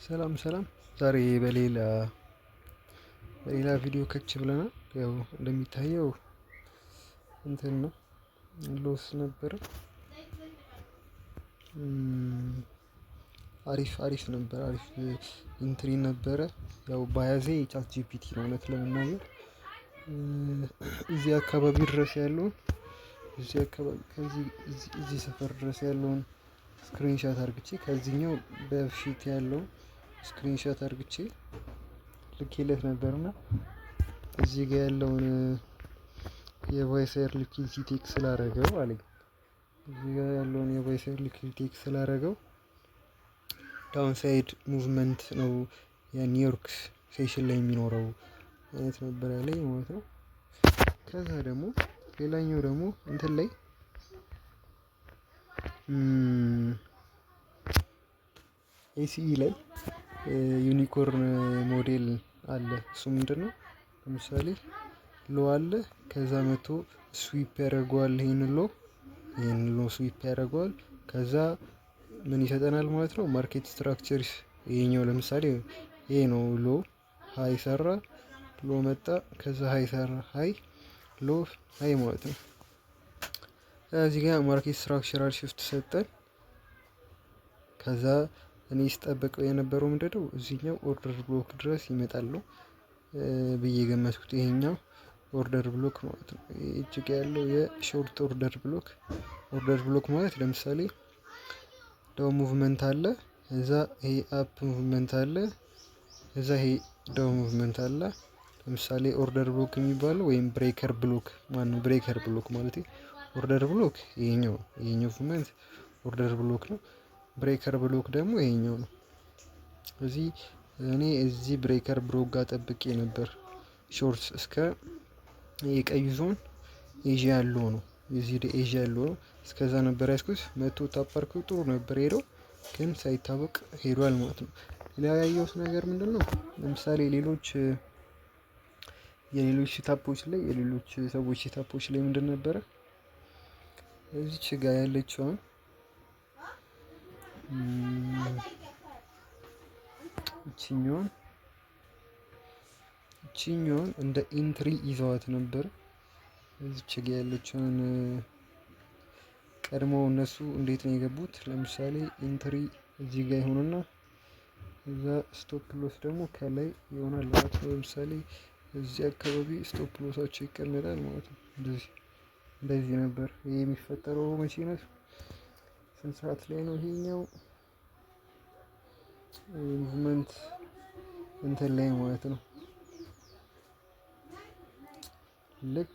ሰላም ሰላም፣ ዛሬ በሌላ ቪዲዮ ከች ብለናል። ያው እንደሚታየው እንትን ነው፣ loss ነበረ። አሪፍ አሪፍ ነበር፣ አሪፍ entry ነበረ። ያው bias ኤ ChatGPT ነው እውነት ለመናገር። እዚህ አካባቢ ድረስ ያለውን፣ እዚህ አካባቢ ከዚህ እዚህ ሰፈር ድረስ ያለውን screenshot አርግቼ፣ ከዚህኛው በፊት ያለውን screenshot አርግቼ ልኬለት ነበርና እዚህ ጋር ያለውን የ buy side liquidity take ስላረገው አለኝ። እዚህ ጋር ያለውን የ buy side liquidity take ስላረገው downside movement ነው የኒውዮርክ session ላይ የሚኖረው አይነት ነበር ያለኝ ማለት ነው። ከዛ ደግሞ ሌላኛው ደግሞ እንትን ላይ ACE ላይ unicorn model አለ። እሱ ምንድነው? ለምሳሌ low አለ፣ ከዛ መቶ sweep ያደርገዋል። ይሄን low sweep ያደርገዋል። ከዛ ምን ይሰጠናል ማለት ነው? Market structure ይሄኛው ለምሳሌ ይሄ ነው። Low፣ high ሰራ፣ low መጣ፣ ከዛ high ሰራ፣ high፣ low፣ high ማለት ነው። እዚህ ጋር market structural shift ሰጠን። ከዛ እኔ ስጠብቀው የነበረው ምንድነው? እዚህኛው order block ድረስ ይመጣል ነው ብዬ ገመትኩት። ይሄኛው order block ማለት ነው። እጅግ ያለው የ short order block። Order block ማለት ለምሳሌ down movement አለ፣ እዛ ይሄ up movement አለ፣ እዛ ይሄ down movement አለ። ለምሳሌ order block የሚባለው ወይም breaker block ማነው? Breaker block ማለት፣ order block ይሄኛው movement order block ነው። Breaker block ደግሞ ይሄኛው ነው። እዚህ እኔ እዚህ breaker block ጋር ጠብቄ ነበር short እስከ የቀዩ ዞን ኤዥያ ያለው ነው። የዚህ ኤዥያ ያለው ነው። እስከዛ ነበር ያዝኩት። መቶ tap አድርጎ ጥሩ ነበር ሄደው፣ ግን ሳይታወቅ ሄዷል ማለት ነው። ሌላ ያየሁት ነገር ምንድነው? ለምሳሌ ሌሎች የሌሎች setup ኦች ላይ፣ የሌሎች ሰዎች setup ኦች ላይ ምንድን ነበረ? እዚች ጋር ያለችውን እቺኛውን እንደ entry ይዘዋት ነበር። እዚች ጋ ያለችውን ቀድሞ እነሱ እንዴት ነው የገቡት? ለምሳሌ entry እዚህ ጋር ይሆንና እዛ stop loss ደግሞ ከላይ ይሆናል ማለት ነው። ለምሳሌ እዚህ አካባቢ stop loss ኣቸው ይቀመጣል ማለት ነው። እንደዚህ እንደዚህ ነበር። ይሄ የሚፈጠረው መቼ ነው? ስንት ሰዓት ላይ ነው ይሄኛው movement? እንትን ላይ ማለት ነው። ልክ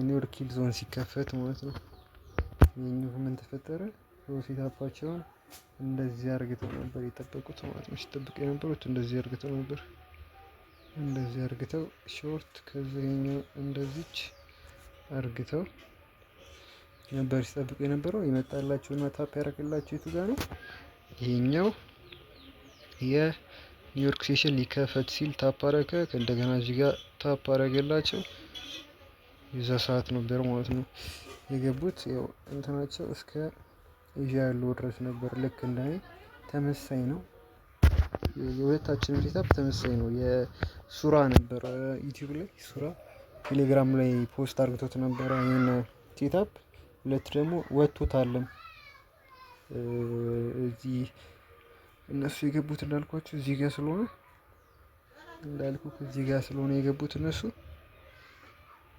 ኒውዮርክ kill zone ሲከፈት ማለት ነው። ይሄኛው movement ተፈጠረ። Setup ኣቸውን እንደዚህ አርግተው ነበር የጠበቁት ማለት ነው። ሲጠብቁ የነበሩት እንደዚህ አርግተው ነበር። እንደዚህ አርግተው short፣ ከዛ ይሄኛው እንደዚች አርግተው ነበር ሲጠብቁ የነበረው። የመጣላቸውና tap ያደረገላቸው የቱ ጋር ነው? ይሄኛው የኒውዮርክ session ሊከፈት ሲል tap አረገ። እንደገና እዚህ ጋር tap አረገላቸው። የዛ ሰዓት ነበር ማለት ነው የገቡት። ያው እንትናቸው እስከ ኤዥያ ያለው ድረስ ነበር። ልክ እንደኔ ተመሳሳይ ነው። የሁለታችንም setup ተመሳሳይ ነው። የሱራ ነበረ YouTube ላይ፣ ሱራ ቴሌግራም ላይ post አድርግቶት ነበረ ይህን setup። ሁለት ደግሞ ወጥቶታልም። እዚህ እነሱ የገቡት እንዳልኳቸው እዚህ ጋር ስለሆነ፣ እንዳልኩ እዚህ ጋር ስለሆነ የገቡት እነሱ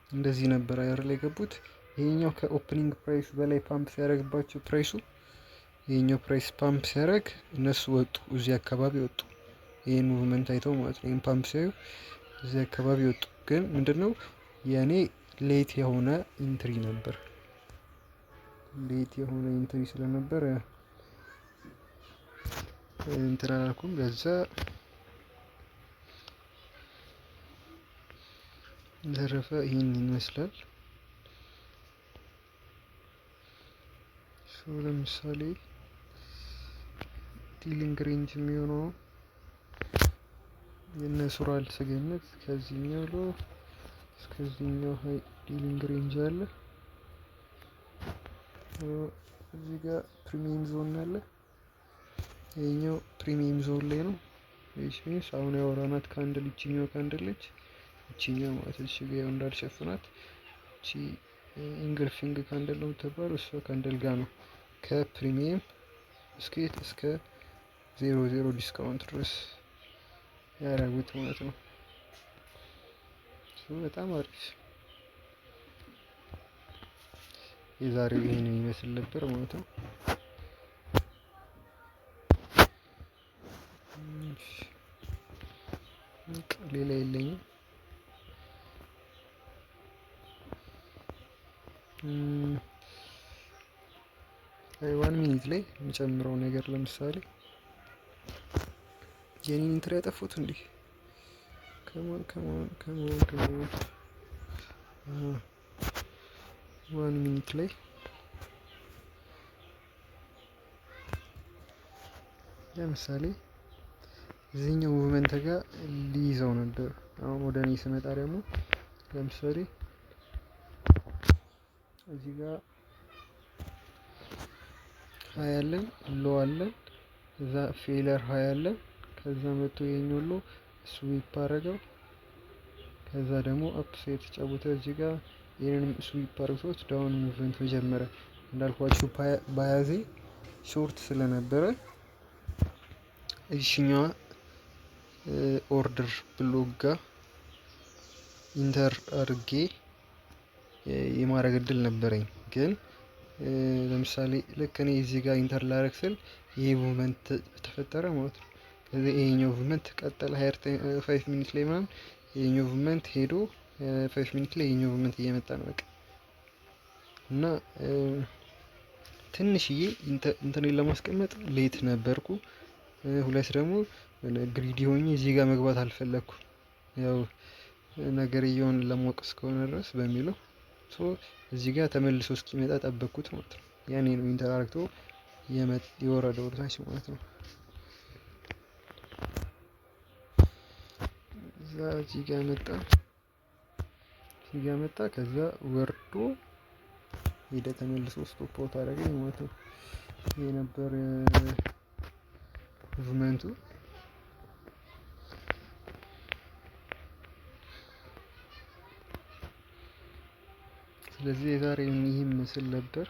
እንደዚህ ነበር አየር ላይ የገቡት። ይሄኛው ከ opening price በላይ ፓምፕ ሲያደርግባቸው price ኡ፣ ይሄኛው price pump ሲያደርግ እነሱ ወጡ፣ እዚህ አካባቢ ወጡ። ይሄን movement አይተው ማለት ነው። ይሄን ፓምፕ ሲያዩ እዚህ አካባቢ ወጡ። ግን ምንድነው? የኔ late የሆነ entry ነበር። Late የሆነ entry ስለነበር እንትን አላልኩም። በዛ ተረፈ ይህን ይመስላል። So ለምሳሌ dealing range የሚሆነው የእነ ሱራል ስገምት ከዚህኛው low እስከዚህኛው high dealing range አለ። እዚህ ጋር premium zone አለ። ይሄኛው premium zone ላይ ነው። Which means አሁን ያወራናት candle ይችኛው candle ነች። ይችኛው ማለት እሺ ጋር እንዳልሸፍናት እቺ engulfing candle ነው የምትባለው። እሷ candle ጋር ነው ከ premium እስከ 00 discount ድረስ ያደረጉት ማለት ነው። በጣም አሪፍ የዛሬው ይሄንን ይመስል ነበር ማለት ነው። ሌላ የለኝም። One minute ላይ የሚጨምረው ነገር ለምሳሌ የኔን entry ያጠፉት እንዴ? Come on, come on, come on, come on. One minute ላይ ለምሳሌ እዚህኛው movement ጋር ሊይዘው ነበር። አሁን ወደ እኔ ስመጣ ደግሞ ለምሳሌ እዚህ ጋር high አለን፣ low አለን፣ እዛ failure high አለን። ከዛ መጥቶ ይሄኛው low sweep አደረገው። ከዛ ደግሞ upside ተጫወተ። እዚህ ጋር ይሄንንም sweep አድርጎት down movement ጀመረ። እንዳልኳችሁ bias ኤ short ስለነበረ እዚህኛዋ order block ጋር enter አድርጌ የማድረግ እድል ነበረኝ። ግን ለምሳሌ ልክ እኔ እዚህ ጋር enter ላደርግ ስል ይሄ movement ተፈጠረ ማለት ነው። ከዚህ ይሄኛው movement ቀጠለ። Higher 5 minute ላይ ምናምን ይሄኛው movement ሄዶ 5 minute ላይ ይሄኛው movement እየመጣ ነው በቃ። እና ትንሽዬ እንትኔን ለማስቀመጥ late ነበርኩ። ሁለት ደግሞ greedy ሆኜ እዚህ ጋር መግባት አልፈለኩም። ያው ነገርየውን ለማወቅ እስከሆነ ድረስ በሚለው so እዚህ ጋር ተመልሶ እስኪመጣ ጠበቅኩት ማለት ነው። ያኔ ነው enter አርግቶ የወረደው ወደታች ማለት ነው። እዛ እዚህ ጋር መጣ፣ እዚህ ጋር መጣ። ከዛ ወርዶ ሄደ ተመልሶ stop out አደረገኝ ማለት ነው። ይሄ ነበር movement ኡ። ስለዚህ የዛሬውን ይህን ምስል ነበር።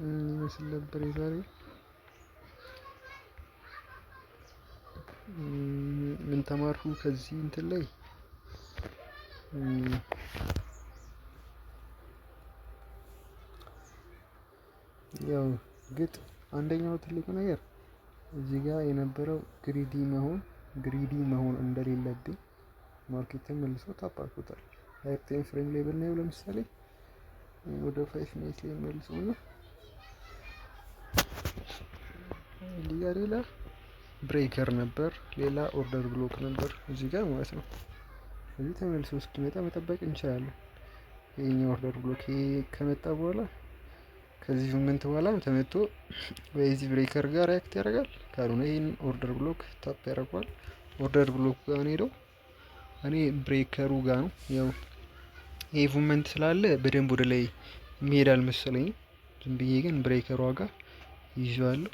ይመስል ነበር የዛሬው። ምን ተማርኩ ከዚህ እንትን ላይ? ያው ግጥ አንደኛው ትልቁ ነገር እዚህ ጋር የነበረው greedy መሆን እንደሌለብኝ market ን መልሶ tap አድርጎታል። Higher time frame ላይ ብናየው ለምሳሌ ወደ 5 minute ላይ መልሶ ነው እዚህ ጋር ሌላ breaker ነበር፣ ሌላ order block ነበር እዚህ ጋር ማለት ነው። ስለዚህ ተመልሶ እስኪመጣ መጠበቅ እንችላለን። ይሄኛው order block ይሄ ከመጣ በኋላ ከዚህ movement በኋላ ተመቶ በዚህ breaker ጋር react ያደርጋል። ካልሆነ ይሄን order block tap ያደርገዋል። Order block ጋር ነው ሄደው እኔ breaker ኡ ጋር ነው። ያው ይሄ movement ስላለ በደንብ ወደ ላይ የሚሄድ አልመሰለኝም። ዝም ብዬ ግን breaker ኡ ጋር ይዤዋለሁ።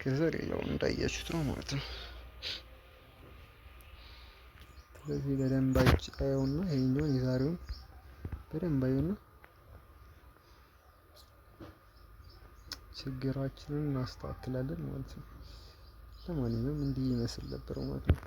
ከዛ ሌላው እንዳያችሁት ነው ማለት ነው። ስለዚህ በደንብ አየውና ይሄኛውን የዛሬውን በደንብ አየውና ችግራችንን እናስተካክላለን ማለት ነው። ለማንኛውም እንዲህ ይመስል ነበር ማለት ነው።